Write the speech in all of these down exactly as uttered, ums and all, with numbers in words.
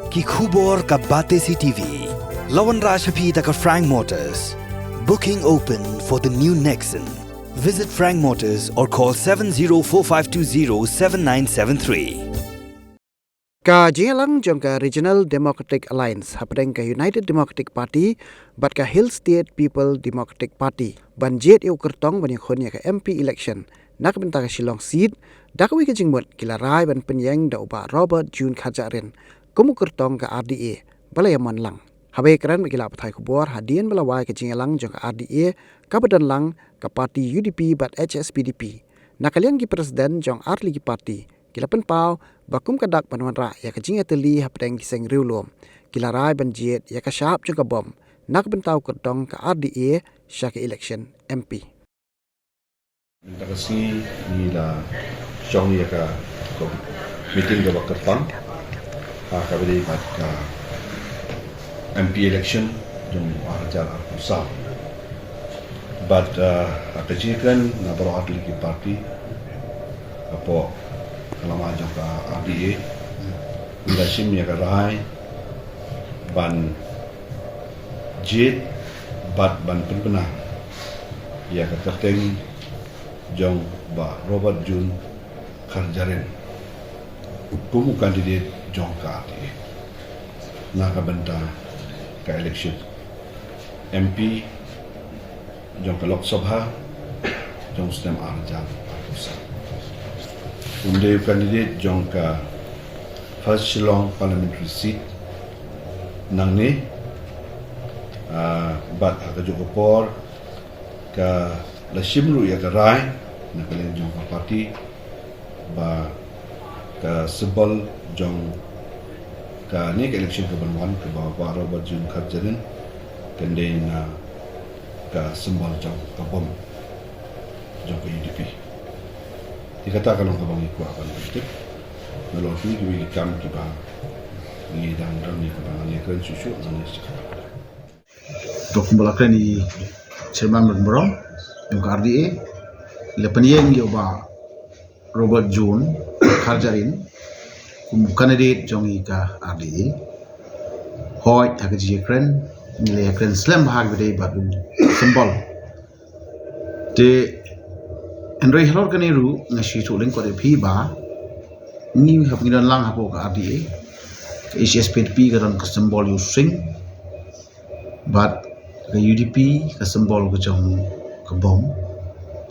Ki khubor ka Batesi T V. La wanrah sha phi da ka Frank Motors. Booking open for the new Nexon. Visit Frank Motors or call seven zero four five two zero seven nine seven three. Ka jingïalang jong ka Regional Democratic Alliance hapdeng ka United Democratic Party bad ka Hill State People Democratic Party ban jied ïa u kyrtong ban ïakhun ïa ka M P election na ka bynta ka Shillong seat, da kawei ka jingmut ki la rai ban pynïeng da u Bah Robert June Kharjahrin kum u kyrtong ka R D A ba la ïamon lang. Haba ïakren bad ki lad pathai khubor hadien ba la wai ka jingïalang jong ka R D A kaba don lang ka party U D P bad H S P D P, na ka liang ki president jong artylli ki party ki la pynpaw ba kum ka dak ban wanrah ïa ka jingïatylli hapdeng ki seng riewlum, ki la rai ban jied ïa ka shap jong ka bom na ka bynta u kyrtong ka R D A sha ka election M P. Mynta ka sngi ngi la shong ïa ka, ka meeting kaba kyrpang ha kaba ïadei bad ka M P election jong u ar hajar arphew saw. Bad, uh, ha ka jingkren na baroh artylli ki party hapoh ka lama jong ka R D A, ngi la shim ïa ka rai ban jied bad ban pynbna ïa ka kyrteng jong Bah Robert June Kharjahrin kum u candidate jong ka R D A na ka bynta ka election M P jong ka Lok Sabha jong u snem ar hajar arphew saw. Un dei u candidate jong ka First Shillong Parliamentary Seat nangne, ah, bad ha kajuh ka por ka la shim ruh ïa ka rai na ka liang jong ka party ba ka symbol jong kane ka election kaban wan kaba Bah Robert June Kharjahrin kan dei na ka symbol jong ka bom jong ka U D P. Te kata ka long kaba ngi kwah ban ïathuh. Nalor kine kiwei ki kam kiba ngi dang don, ngi kaba ngi kren shuh shuh ngi shuh. To kumba la kren i Chairman Myrngbrom jong ka R D A, la pynïeng ïa u Bah Robert June Kharjahrin kum u candidate jong i ka R D A. Hooid, ha ka jingïakren ngi la ïakren slem bha ha kaba ïadei bad u symbol. Te hynrei halor kane ruh nga shu ïathuh lyngkot ïa phi ba ngi hap, ngi don lang hapoh ka R D A, ka H S P D P ka don ka symbol ïa u sing, bad ka U D P ka symbol ka jong ka bom.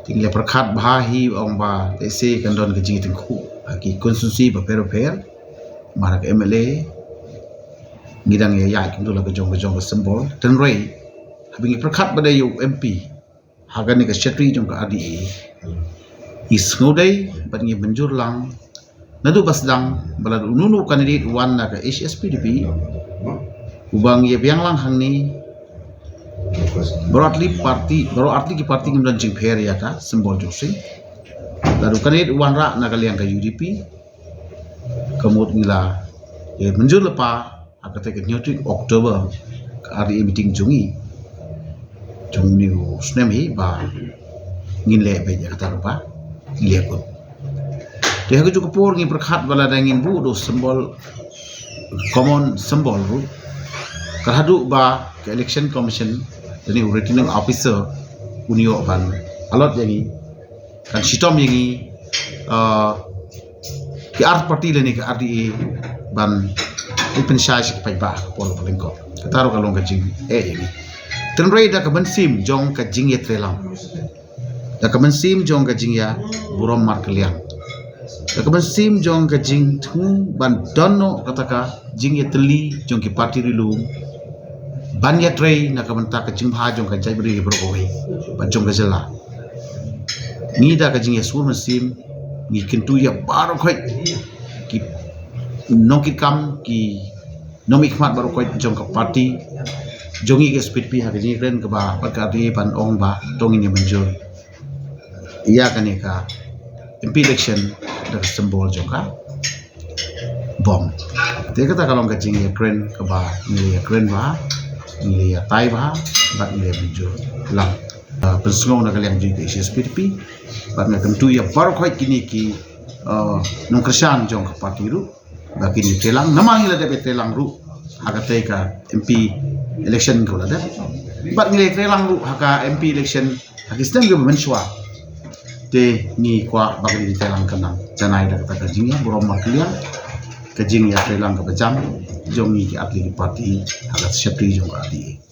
Te ngi la pyrkhat bha hi, ong ba lehse kan don ka jingïatyngkhuh ha ki constituency bapher bapher, namar ka M L A ngi dang ïa ïaid kumta la ka jong ka jong ka symbol. Hynrei haba ngi pyrkhat ba dei ïa u M P ha kane ka shatri jong ka R D A, i sngewdei bad ngi mynjur lang naduh ba sdang ba lada uno uno u candidate u wan na ka H S P D P, uba ngi ïa biang lang hangne, baroh artylli party, baroh artylli ki party ngim don jingpher ïa ka symbol jong u sing. Lada u candidate u wanrah na ka liang ka U D P, ka mut ngi la ïa mynjur lypa ha kata ka hynñiew tarik October, ka R D A meeting jong ngi jong une u snem hi ba ngin leh beit ïa kata kaba ngi leh kut. Te ha kajuh ka por ngi pyrkhat ba lada ngin buh da u symbol, common symbol ruh, ka haduh ba ka Election Commission lane u Returning Officer un ïoh ban allot ïa ngi, kan shitom ïa ngi, ah, ki ar party lane ka R D A ban pynshai sha ki paidbah ha ka por ba lyngkot. Kata ruh ka long ka jingeh ïa ngi. Hynrei da ka mynsiem jong ka jingïatreilang, da ka mynsiem jong ka jingïaburom markylliang, da ka mynsiem jong ka jingthmu ban don noh kata ka jingïatylli jong ki party ri lum ban ïatrei na ka bynta ka jingbha jong ka jaitbynriew baroh kawei bad jong ka jylla. Ngi da ka jingïasngew mynsiem ngi kyntu ïa baroh khoit ki nongkitkam, ki nongmihkhmat baroh khoit jong ka party jong ngi ka H S P D P ha ka jingkren kaba bad ka R D A ban ong ba to ngin ïa mynjur ïa kane ka M P election da ka symbol jong ka bom. Te kata ka long ka jingïakren kaba ngi la ïakren bha, ngi la ïatai bha bad ngi la ïamynjur lang. Ah, pynsngew na ka liang jong ka H S P D P bad nga kyntu ïa baroh khoit kine ki, ah, nongkyrshan jong ka party ruh ba kin ïa treilang, namar ngi la dep ïa treilang ruh ha katei ka M P election kaba la dep, bad ngi la treilang ruh ha ka M P election ha ki snem kiba mynshuwa. Te ngi kwah ba kin ïa treilang, kan nang janai da kata ka jingïaburom markylliang, ka jingïatreilang kaba jam jong ngi ki artylli ki party ha ka shaphrang jong ka R T A.